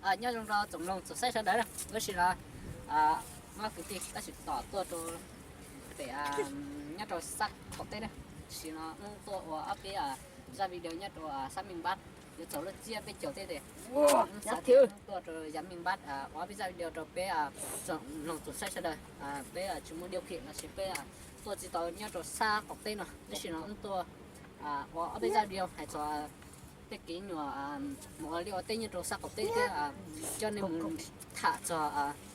Nyob zoo rau tsoom mloog tsoom saib sawv daws na, tab sis no muaj kwv tij tab sis tos tuaj rau pem nyob rau sab qaum teb na, tab sis no wb tuaj ua ob peb zaj video nyob rau sab Meej Npab, yuav txog lub tsiab peb caug thiab ces wb xav tias wb tuaj rau yav Meej Npab ua ob peb zaj video rau peb tsoom mloog tsoom saib sawv daws, peb tsis muaj diav phim los sis peb tuaj tsis tau nyob rau sab qaum teb no, tab sis no wb tuaj ua ob peb zaj video hais txog tej kev nyuam mus ua liaj ua teb nyob rau sab qaum teb thiab coj nej mus tham txog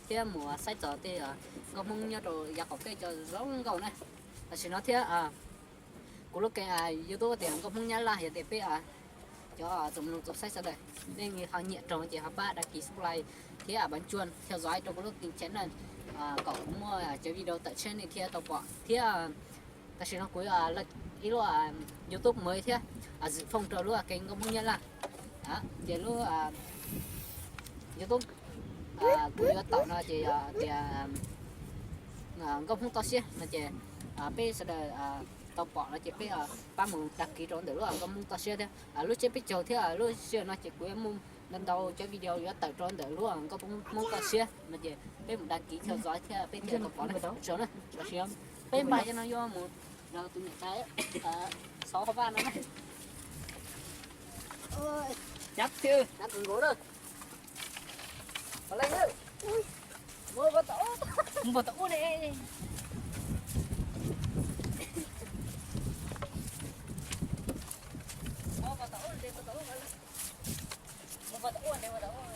thiab mus saib txog tej nkauj Hmoob nyob rau yav qaum teb cov zoo nkauj na. Tam sim no thiab kuv lub keeb YouTube tias nkauj Hmoob Nyab Laj yog tias peb cov tsoom mloog tsoom saib sawv daws nej ho nyiam raug ces ho pab đăng ký, subscribe thiab bấm chuông theo dõi rau kuv lub keeb channel kom kuv muaj cov video tawm tshiab nej thiaj tau pom thiab. Tam sim no kuv ib lub YouTube mới thiab, zwm fooj rau lub keeb nkauj Hmoob Nyab Laj, ces lub YouTube kuv yuav tawm no ces yog tias nkauj Hmoob toj siab no ces peb sawv daws tau pom no ces peb pab mus đăng ký rau ntawm lub nkauj Hmoob toj siab thiab lub tsiab peb caug thiab lub sij hawm no ces kuv yuav muaj ntau ntau cov video yuav tawm rau ntawm lub nkauj Hmoob toj siab no ces peb mus đăng ký theo dõi thiab peb thiaj tau pom na. Tam sim peb npaj no yuav mus nrog tus niam tais xauv hauv vaj no na. Nyab twg nkaus na. Ua le, mus pog tom ub ne. Mus pog tom ub, mus pog tom ub, mus pog tom ub.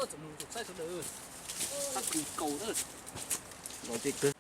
Txom nyem txaus txhawj sawv daws, tab sis kaus na, nkaus tej kawg.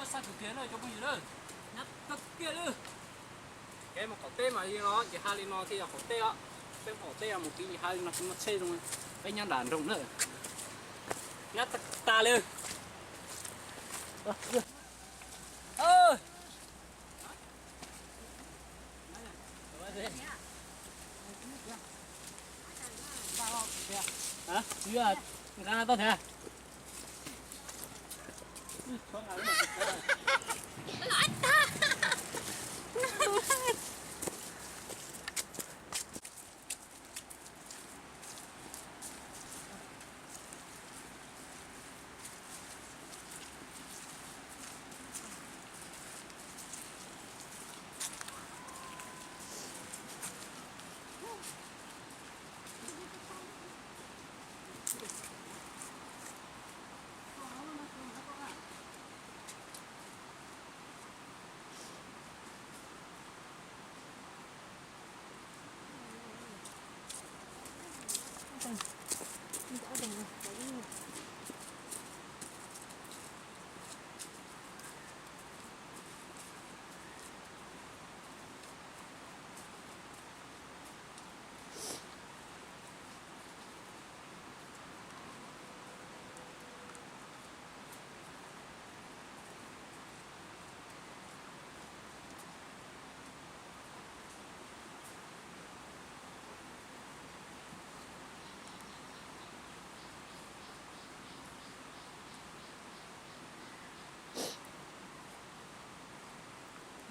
Sab kawg kiag na cov phooj ywg na, nyab kawg kiag li. Kev mus qaum teb mas li no ces hais li no thiaj yog qaum teb os. Peb mus qaum teb mus kev hais li no tsis muaj tsheb zoo, peb nyob nram nroog na. Nyab tag tas li.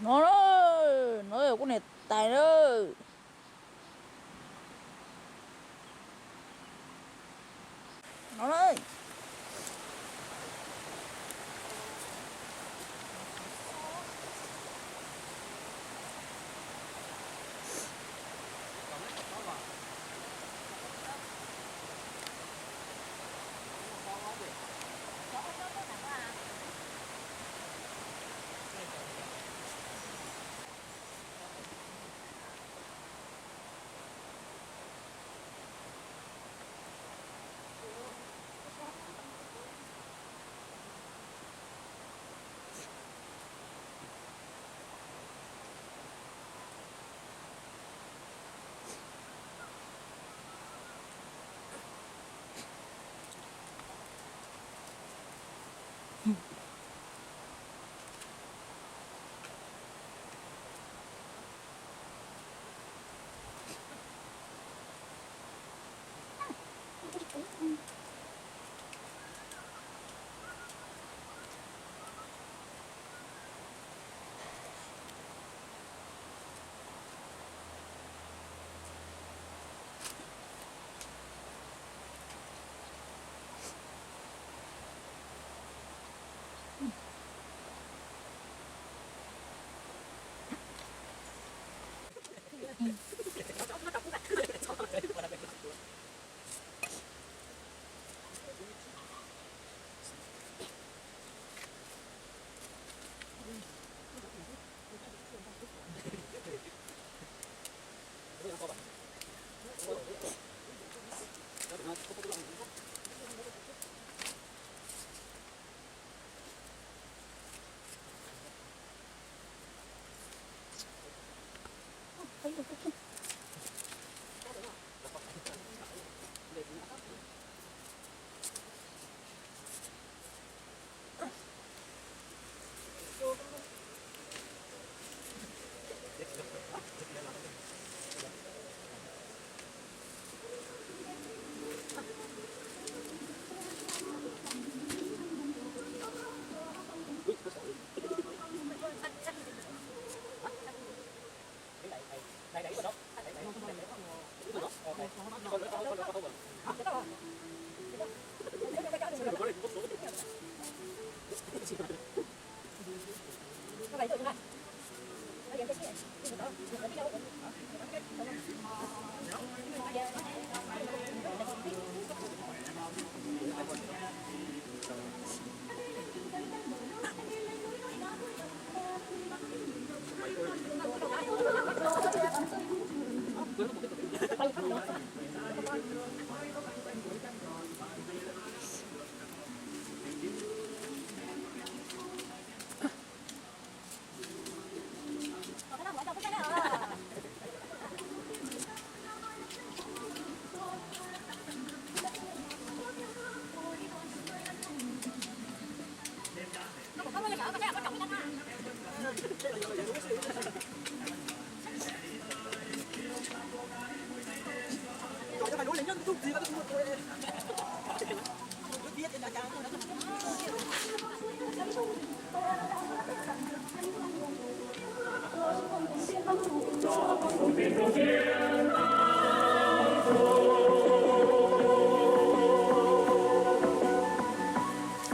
No na, no yog kuv niam tais na. No na.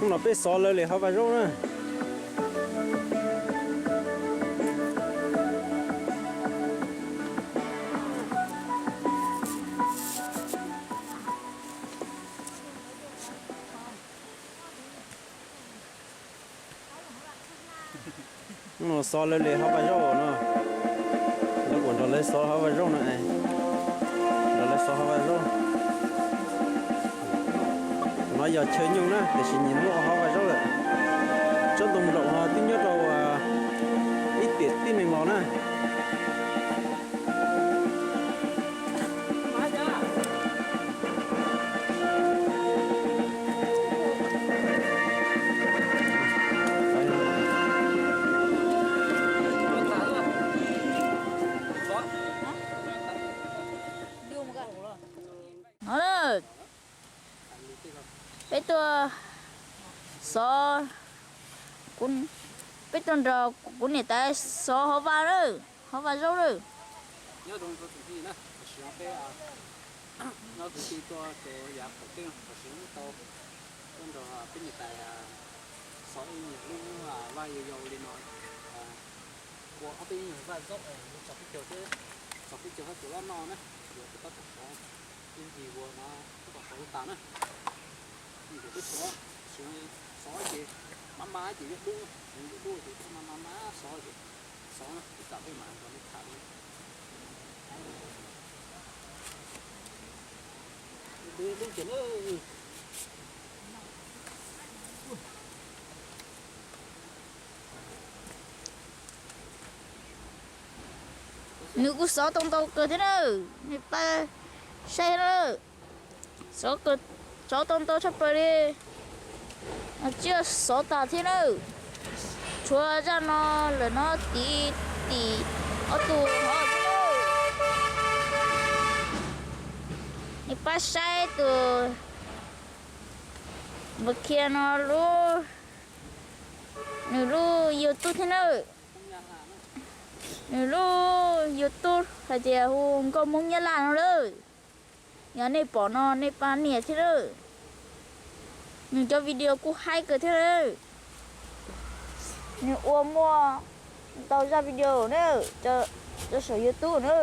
Hnub no peb xov lawv li hauv vaj zaub na. Hnub no xov lawv li hauv vaj zaub no. Lawv kuj nrog lawv xov hauv vaj zaub no, nrog lawv xov hauv vaj zaub. No yog chaw nyooj na, tiam sis nyias muab ua hauv vaj zaub lawm. Tsob ntoo nplaum no twb nyob rau ib tiam tib neeg los na. No na, peb tuaj xov, kuv Peb tuaj nrog kuv niam tais xov hauv vaj lawm, hauv vaj zaub lawm. Nyob zoo rau tus tij na, tam sim no peb nyob tus tij tuaj rau yav qaum teb, tam sim no tau tuaj nrog peb niam tais xov ib nyuag lub vaj yau yau li no, ua ob peb nyuag vaj zaub, txog peb caug thiab, txog peb caug thiab tus loj no na, yuav peb tab tom xov ib ncig ua no, tab tom xov ua tas na. Ntawm peb xov, xov ces mab mab ces yuav dub, xov yuav dub ces mab mab mab xov ces xov na, ib tsam peb mam nrog nej tham li. Dub dub ces na. Nws kuj xov tau ntau kawg thiab na, nej pab saib na. Xov tau ntau tshaj plaws li, tsis xov tas thiab na. Tshuav zaj no lawm no, tiv tim ob tug hov thiab na. Nej pab saib tus Npawg Khiav no lub, nws lub YouTube thiab na. Nws lub YouTube hais tias hu Nkauj Hmoob Nyab Laj no lawm. Yog nej pom no nej pab nias thiab lawm. Nws cov video kuj haib kawg thiab lawm. Nws ua muaj ntau zaj video na, rau saum YouTube na.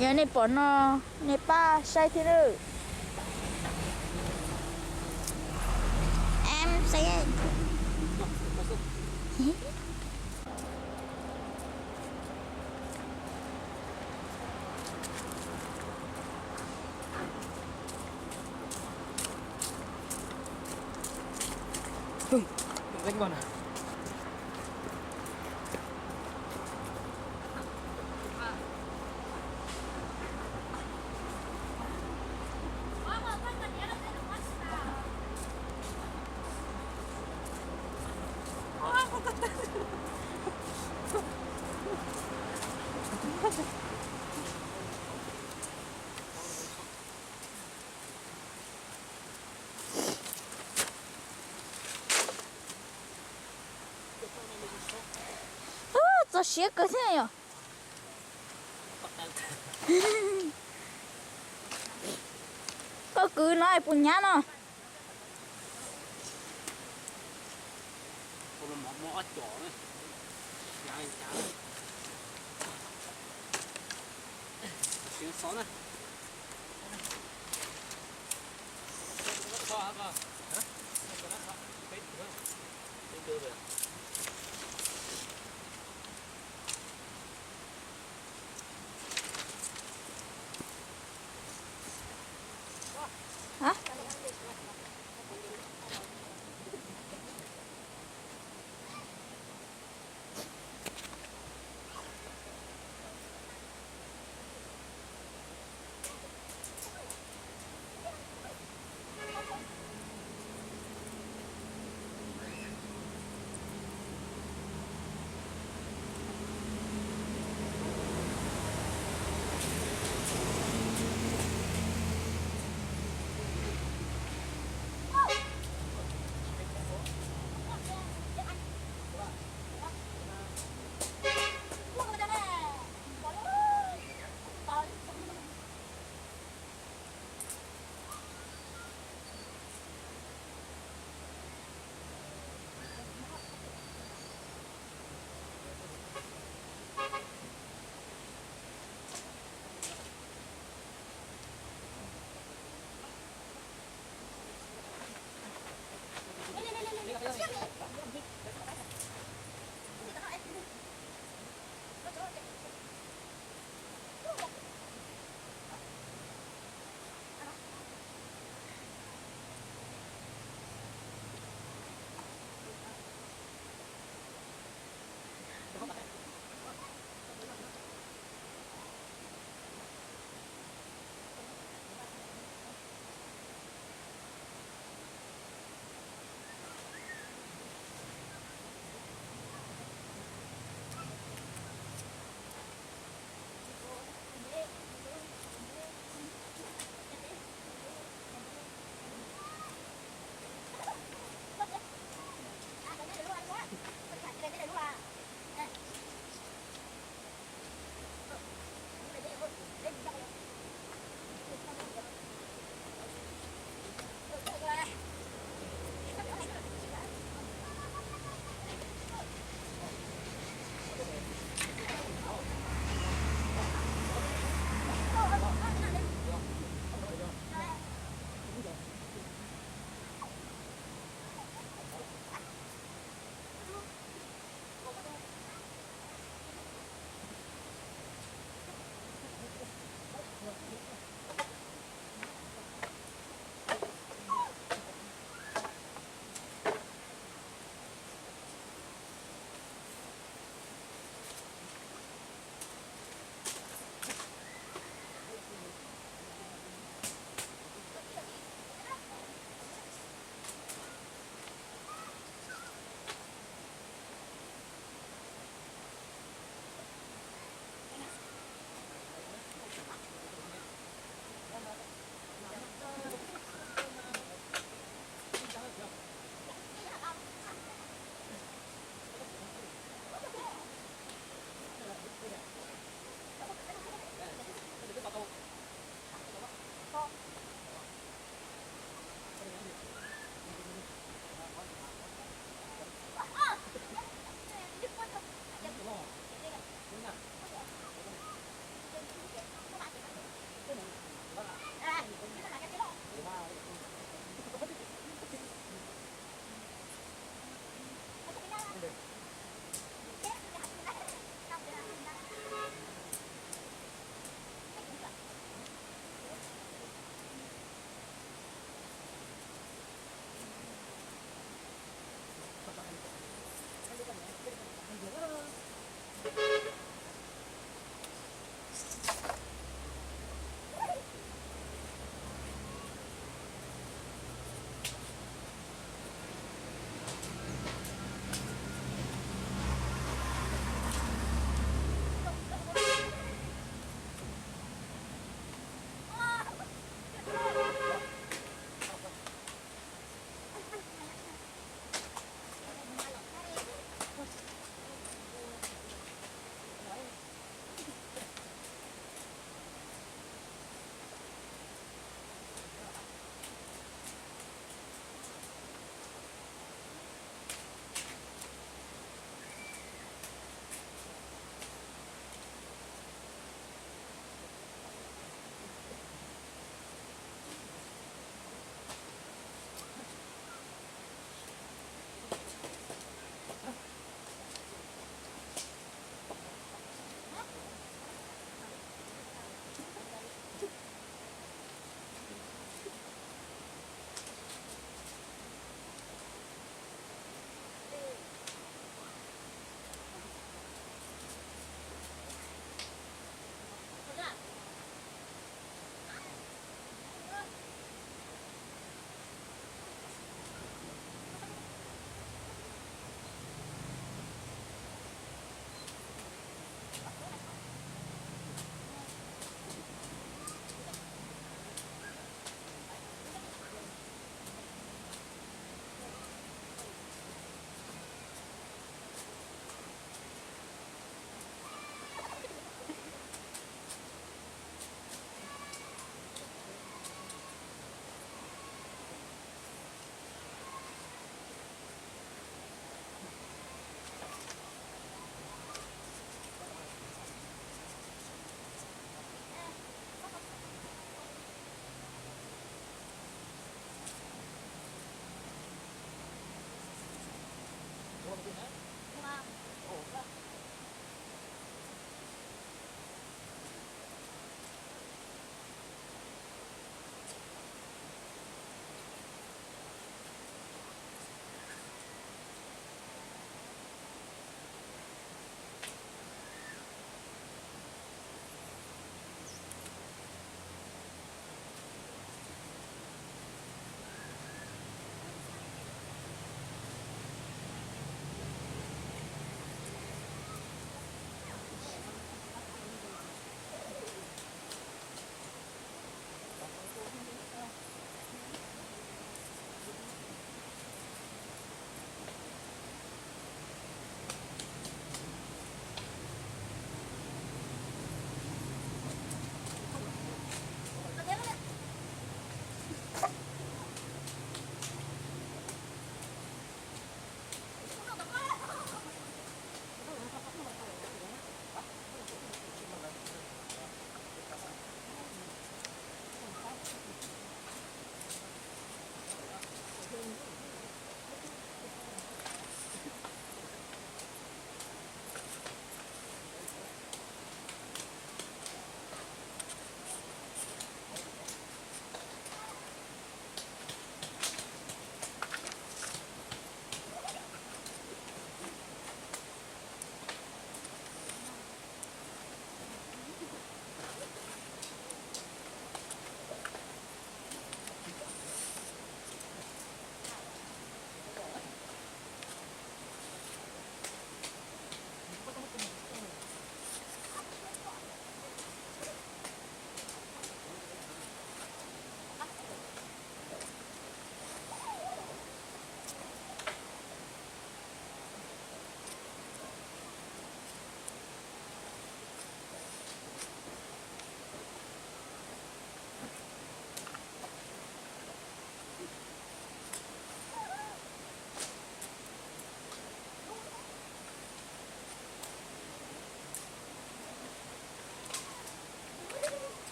Yog nej pom no nej pab saib thiab lawm. Txog siab kawg thiab yom. Koj kwv no puas hnyav no?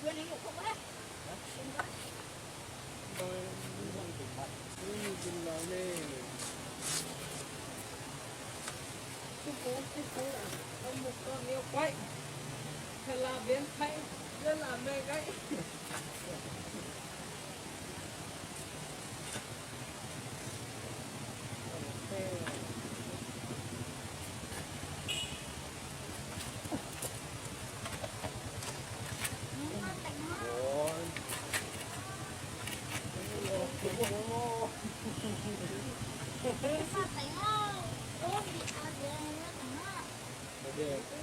Ua li mus kho ua. Ua,